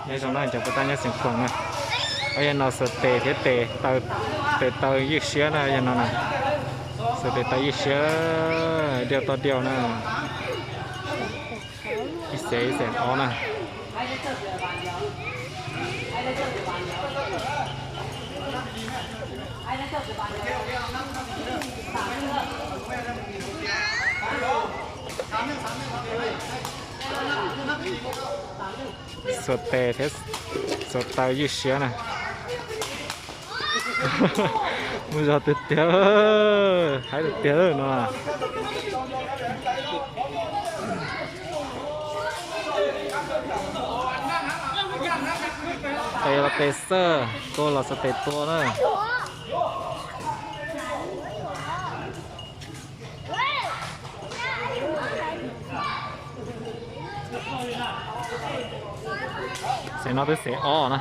Nyob zoo na cov pab tab nyob xeem Khoom na. Ob yog no xuas tes thiab tes taw, tes taw ywj siab na yog no na. Xuas tes taw ywj siab, diaj toj diaj na. Ib xeem ib xeem ob na. Xuas tes thiab xuas taw ywj siab na. Muaj zog tiag tiag, haib tiag tiag no. Tes los tes xwb, tua los xuas tes tua na. Xeem no twb xeem ob na.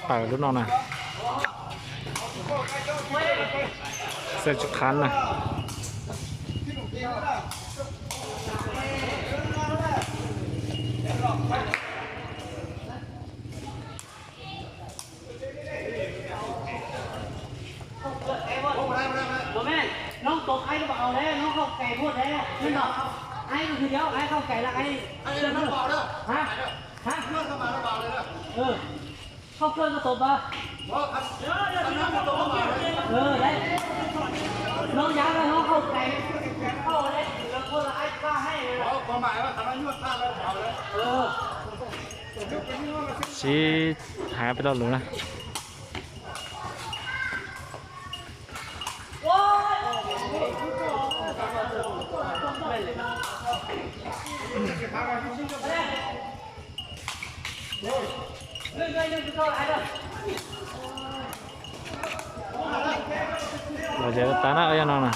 Tawm lub no na. Xeem tsis qhav na. Sib hais peb lo lus na. Los zem tas na, yog no na.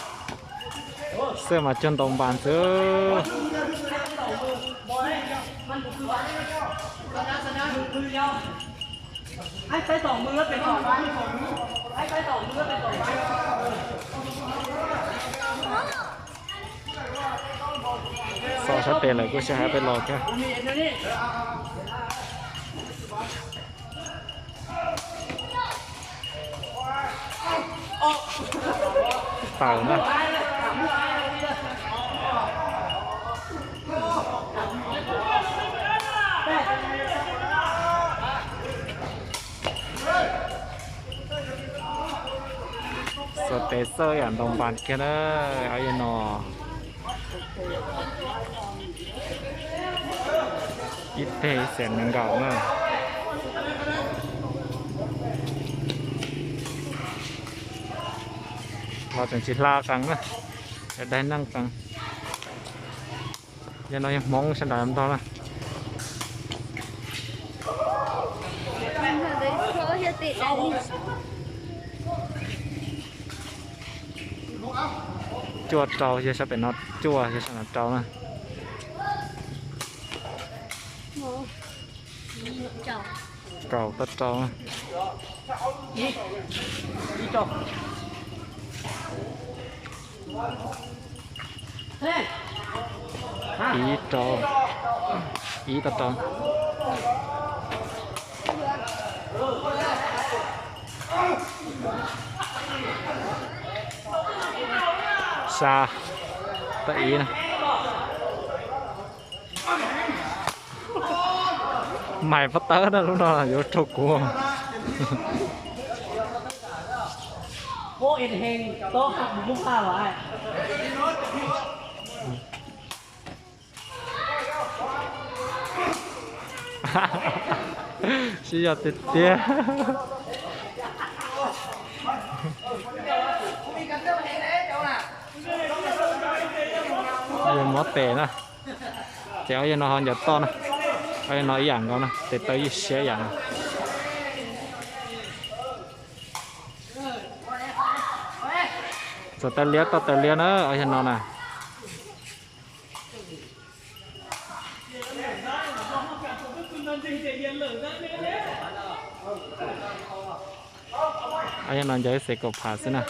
Xwb mas cuag ntaus npas xwb. Xauj sab tes lawm kuj sib hais peb los thiab. Tawm na. Xuas tes xwb yam ntaus npas kiag na, yog no. Ib teg ib xees nees nkaum na. Los tseem tsis hla qees na, daig neej qees. Yog no yog Hmoob sawv daws nrog na. Cuaj rau, yog sab pem no cuaj, yog sab no rau na. Rau, tau rau. Ib rau, ib tau rau. Sa, tau ib na. Maiv pob tawb na, lub no yuav raug kuv. Sib zog tiag tiag. Yog muab tes na. Ces ob yog no ho ncaws toj na. Ob yog no ib yam nkaus na, tes taw ywj siab ib yam na. Txog taw liab toj taw liab na, ob yog no na. Ob yog no ncaws ib xees kaum phav xwb na.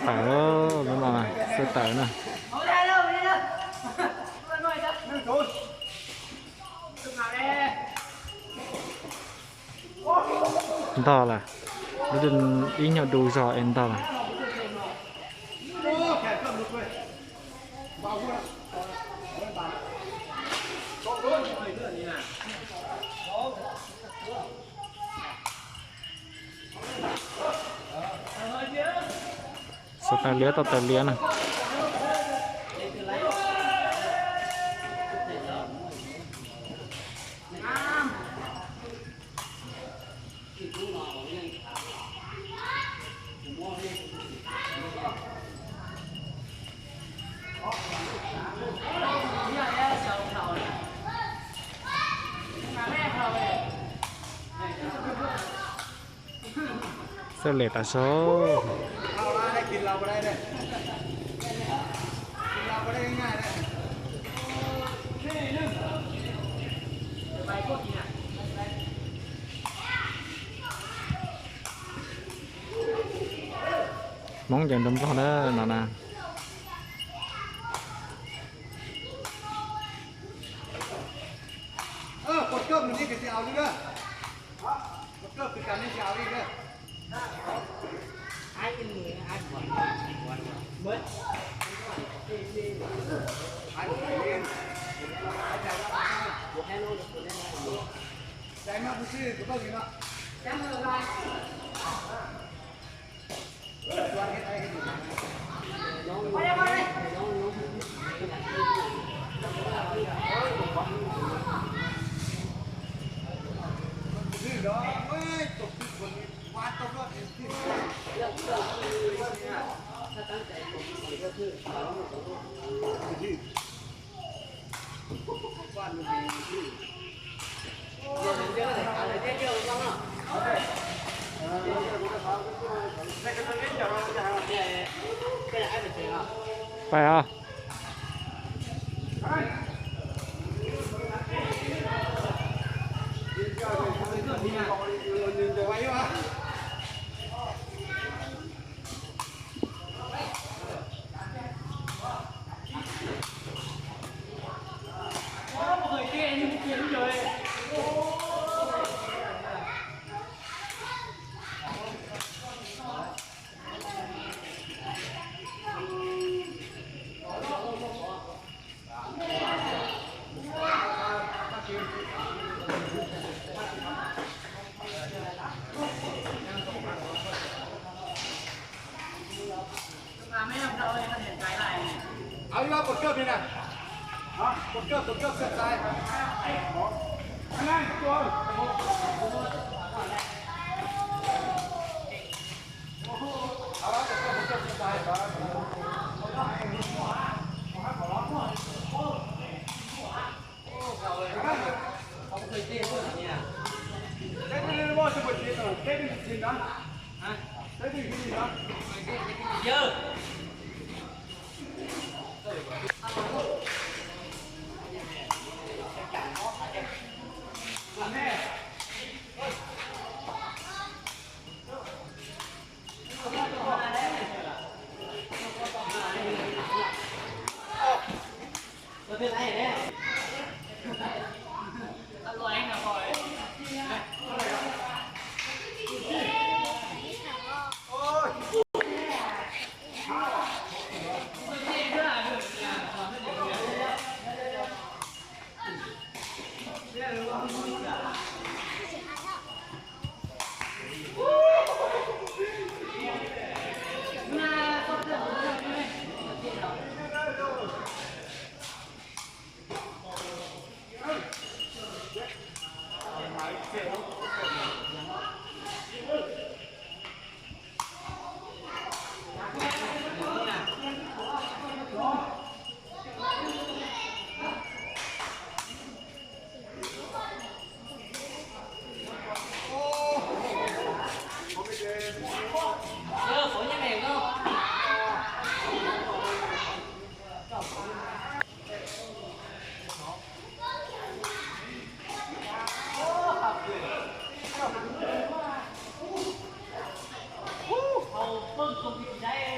Tawm, lub no xwb tawm na. Ntog lawm, lub ib nyuag du zog es ntog lawm. Xav tas liab tau tas liab na. Xav liab tas zog. Hmoob ces nrog Nplog na no na. Pais os.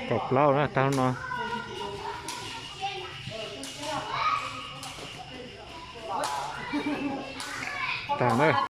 Kaum plaub na, tag no. Tag na.